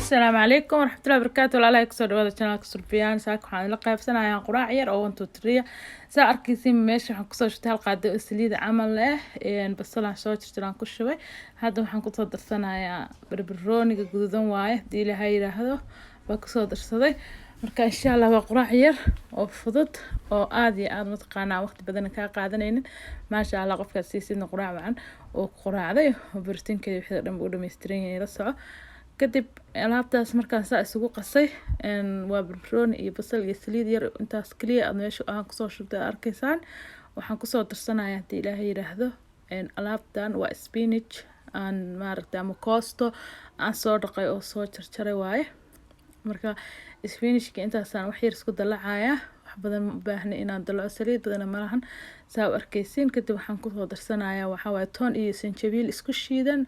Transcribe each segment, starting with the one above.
Asalaamu calaykum waraxmatullahi wabarakaatu. Walaalahay, kusoo dhawaada channelka Surbiyaan. Saaka waxaan la qaybsanayaa quraac yar oo one two three. Saa arkaysiin, meesha waxaan kusoo shubtay hal qaado oo saliid camal leh, basalaan soo jarjaraan ku shubay. Hadda waxaan kusoo darsanayaa barbarooniga guduudan waaye, haddii Ilaahay yiraahdo baa kusoo darsaday. Marka insha Allah waa quraac yar oo fudud oo aada iyo aada mataqaanaa waqti badan kaa qaadanaynin. Maasha Allah, qofkaad siisidna quraac wacan oo quraacday oo borotiinkeeda wixii dhan buu dhameystiran yahay. La soco. Kadib alaabtaas markaan saa isugu qasay, waa barbarooni iyo basal iyo saliid yar, intaas kaliya aad meesha aan kusoo shubtay aad arkaysaan. Waxaan kusoo darsanaya, haddii Ilaahay yiraahdo, alaabtan waa spinach aan maaragtay ama koosto aan soo dhaqay oo soo jarjaray waaye. Marka spinachka intaasaan wax yar isku dalacaya, wax badan ma baahni inaan dalaco, saliid badana malahan, saa u arkaysiin. Kadib waxaan kusoo darsanayaa waxaa waaye toon iyo sanjabiil isku shiidan.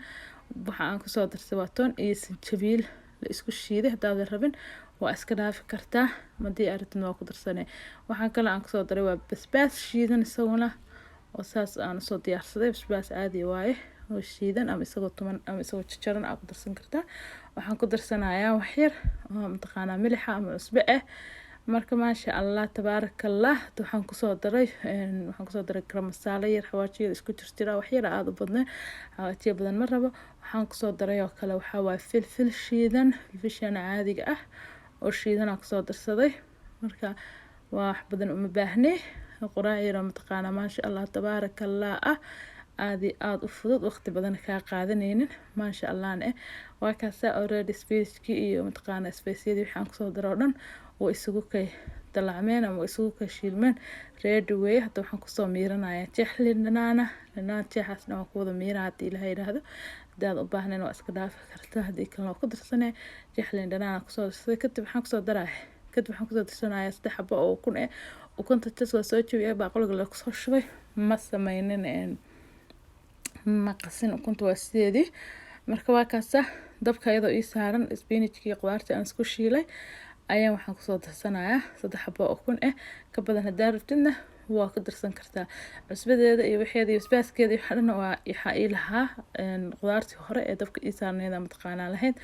Waxa aan kusoo darsay waa toon iyo sanjabiil la isku shiiday. Haddaadan rabin waa iska dhaafi kartaa, hadii aad rabtid waa ku darsanay. Waxaan kale aan kusoo daray waa basbaas shiidan isaguna oo saas aan usoo diyaarsaday. Basbaas caadi waaye oo shiidan, ama isagoo tuman ama isagoo jajaran aa ku darsan kartaa. Waxaan ku darsanayaa wax yar oo mataqaanaa milixa ama cusbo ah. Marka maasha Allah tabaarakallah, waxaan kusoo daray garam masaalo yar, xawaajiyada isku jirjira, wax yar aada u badnayn, xawaajiyo badan ma rabo. Waxaan kusoo daray oo kale waxaa waaye filfil shiidan, filfishana caadiga ah oo shiidan aan kusoo darsaday. Marka waa wax badan uma baahni, quraac yar oo mataqaanaa maasha Allah tabaarakallah ah, aada iyo aada u fudud, waqti badan kaa qaadanaynin, maasha Allahna eh. Waa kaasaa already spinachkii iyo mataqaanaa spiceyadii waxaan kusoo daray oo dhan way isugu kay dalacmeen ama way isugu kay shiilmeen, ready weeye. Hadda waxaan kusoo miiranayaa jeex liin dhanaana, dhanaan jeexaas dhan waan ku wada miiraa, haddii Ilaha yidhaahdo. Haddii aad u baahnayn waa iska dhaafi kartaa, haddii kalena waa ku darsanee. Jeex liin dhanaana kusoo darsaday. Kadib waxaan kusoo darsanayaa saddex xabo oo ukun eh. Ukunta jas waa soo jabiyay, baaqoliga la kusoo shubay, ma sameynin, ma qasin, ukunta waa sideedii. Marka waa kaasa, dabka iyadoo ii saaran spinachkii qudaartii aan isku shiilay ayaan waxaan kusoo darsanayaa saddex xabo oo ukun ah. Ka badan haddaa rabtidna waa ku darsan kartaa. Cusbadeeda iyo waxeeda iyo basbaaskeeda iyo waxa dhan waa waxaa ii lahaa qudaartii hore ee dabka ii saarneeda mataqaanaa lahayd,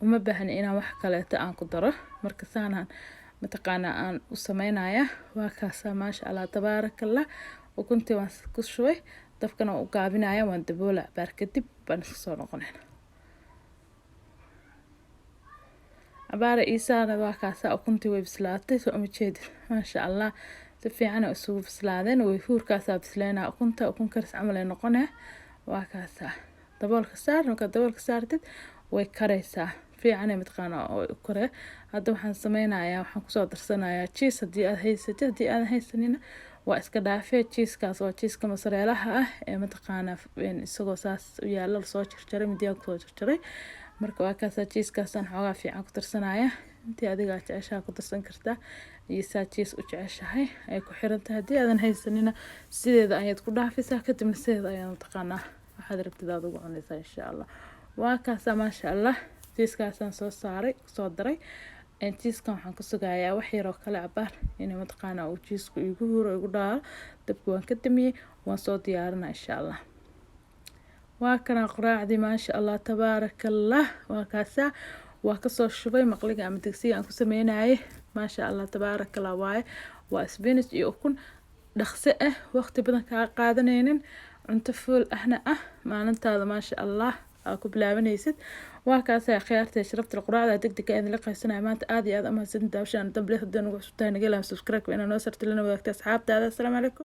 uma baahni inaan wax kaleeto aan ku daro. Marka saanaan mataqaanaa aan u sameynaya. Waa kaasaa, maasha Allah tabaarakallah, ukuntii waan ku shubay, dabkana waan u gaabinaya, waan daboola. Cabaar kadib baan isku soo noqonayn. Cabaara ii saarneed, waa kaasaa, ukuntii way bislaatay, soo uma jeedid? Maasha Allah, si fiican ay isugu bislaadeen. Way huurkaasaa bisleynaa ukunta, ukun karis camal ay noqonee. Waa kaasaa, daboolka saar. Markaad daboolka saartid way karaysaa fiicanay mataqaanaa oo u koree. Hadda waxaan sameynayaa, waxaan kusoo darsanayaa cheese haddii aad haysatid, haddii aadan haysanina waa iska dhaafee. Cheesekaas waa cheeseka mozzarella-ha ah ee mataqaanaa isagoo saas u yaala lasoo jarjaray, midiyaan kusoo jarjaray. Marka waa kaasaa, cheesekaasaan xoogaa fiican ku darsanaya. Intii adigaa jeceshaha ku darsan kartaa iyo saa cheese u jeceshahay ay ku xiran tahay. Haddii aadan haysanina sideeda ayaad ku dhaafaysaa, kadibna sideeda ayaad mataqaanaa waxaad rabtid aad ugu cunaysaa insha Allah. Waa kaasaa, maasha Allah, cheesekaasaan soo saaray, kusoo daray. Cheesekan waxaan ku sugayaa wax yar oo kale cabaar inay mataqaanaa uu cheeseku igu huro, igu dhaalo. Dabka waan ka damiyey, waan soo diyaarinaa insha Allah. Waa kana quraacdii, maasha Allah tabaarakallah. Waa kaasaa, waa kasoo shubay maqliga ama digsiga aan ku sameynayay. Maasha Allah tabaarakallah waaye, waa spinach iyo ukun dhaqso ah, waqti badan kaa qaadanaynin, cunto fuul ahna ah, maalintaada maasha Allah aa ku bilaabanaysid. Waa kaasa, khiyaarta sharafta, quraacda degdega idinla qaysanaya maanta. Aad iyo aad umahadsanid daawashaan dambe. Haddii nagu cusub tahay, naga ilaam subscribe inaa noo sarta, lana wadaagta asxaabtaada. Asalaamu calaykum.